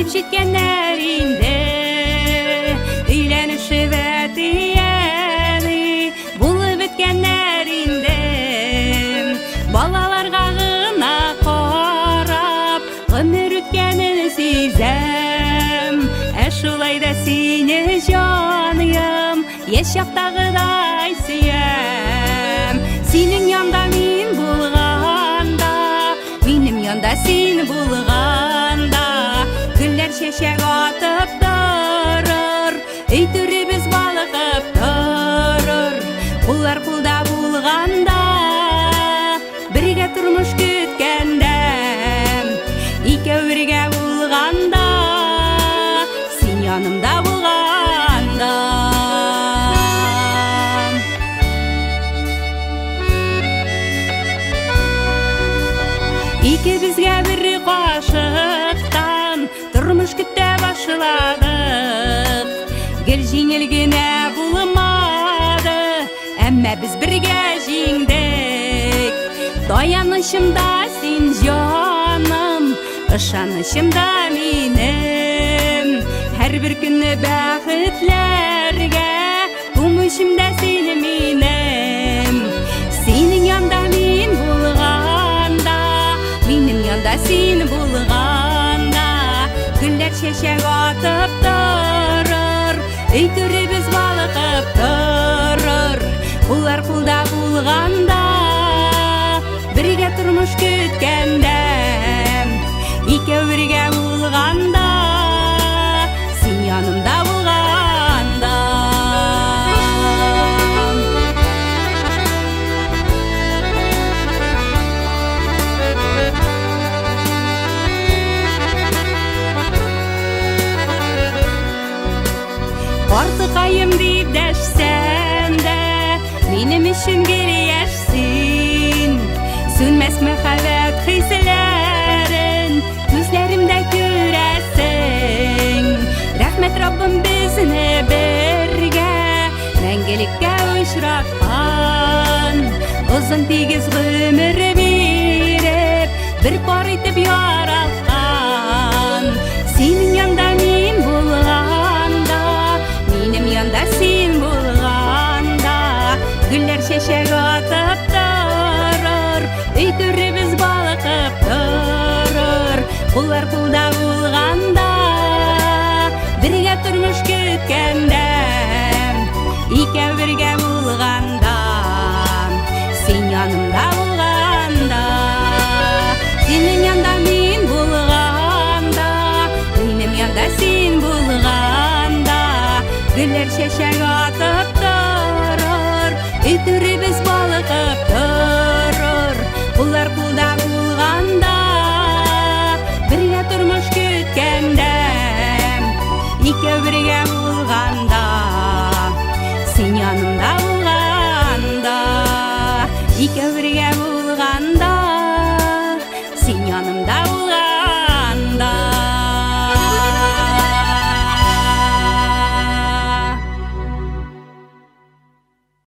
Үсеп җиткәннәр инде. Өйләнешеп әти-әни булып беткәннәр инде. Балаларга гына карап, гомер үткәнен сизәм. Ә шулай да сине, җаныем, яшь чактагыдай сөям. Синең янда мин булганда, минем янда син булганда, гөлләр чәчәк атып торыр, өй түребез балкып торыр. Куллар кулда булганда, бергә тормыш көткәндә, икәү бергә булганда, син янымда булганда. Икебезгә бер кашыктан тормыш көтә башладык. Гел җиңел генә булмады, әмма без бергә җиңдек. Таянычым да син, җаным, ышанычым да минем. Һәрбер көнне бәхетләргә тумышым да син минем. Синең янда мин булганда, минем янда син булганда, гөлләр чәчәк атып торыр, өй түребез балкып торыр. Куллар кулда булганда, бергә тормыш көткәндә, икәү бергә булганда, син янымда булганда. Картыкаем дип дәшсәм дә, минем өчен гел яшь син. Сүнмәс мәхәббәт хисләрен күзләремдә күрәсең. Рәхмәт, Раббым, безне бергә мәңгелеккә очраткан. Озын тигез гомер биреп, бер пар итеп яралткан. Синең янда мин булганда, минем янда син булганда, гөлләр чәчәк атып торыр, өй түребез балкып торыр. Куллар кулда булганда, бергә тормыш көткәндә, икәү бергә булганда, син янымда булганда, синең янда мин булганда, минем янда син булганда, гөлләр чәчәк атып торыр, өй түребез балкып торыр.